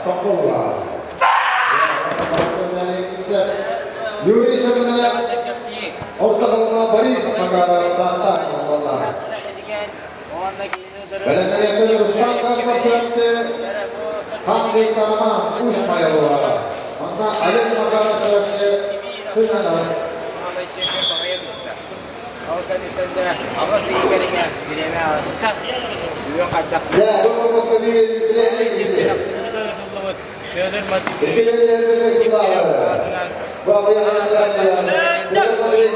Токолла. Юрий Семенов, Ортоҕолоно Борис Макаров Таатта Моллалар. Бэлэмнэниэхтэрэ Руслан Карпов Ханный Тараман Усть Майалуара. Манна Олег Макаров Чурапчы Сынанов. Ол кэнниттэн да 8 ый кэриҥэ бириэмэ ааста. Бүгүн хайдах Дьэ, бу боппуруоска биир бирээник киси. Федор Иккилэрдэрбэбэ сылаары. Бу аҕыйах айаннаран Федор Матвеевич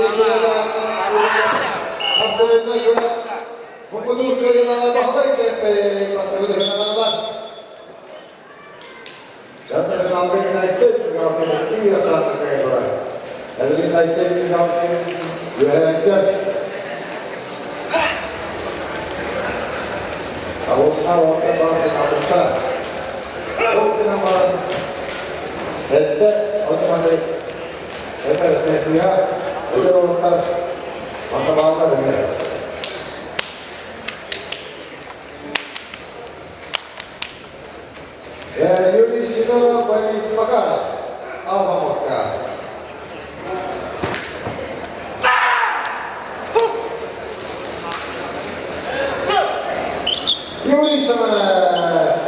абсолютно көрө Муҥутуур кыайыылааҕа Баһылай Чэрпэй бастакы түһүмэҕин Дьонно финалга Найсен Мигалкин икки саатан кыайдылар. Эбилин Найсен Мигалкин үөһээттэр. Алуха уонна бар алуха. Ол гынан баран эрдэ отманы этэр Мессия эдэр уолаттар манна бааллар эмиэ. Юрий Семенов, Борис Макаров, Алма Москва. Юрий Семенов,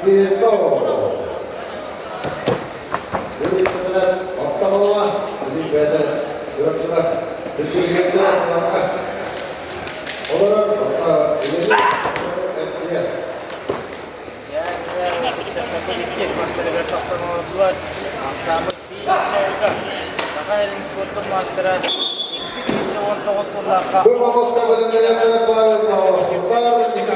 Петов. Юрий Семенов, Ортоголова, Билин бэйэтэ Чурапчылар, Бүлгүрүгэрдэрэ Сыланка. Олорор Орто Илини эрчийэр. Иккис мастарыгар тахсан олордулар. Ансаамбыл биир оҕото Саха сирин спордун маастара 2019 сыллаахха Бу боппуруоска бэлэмнэнэр Павел Павлов.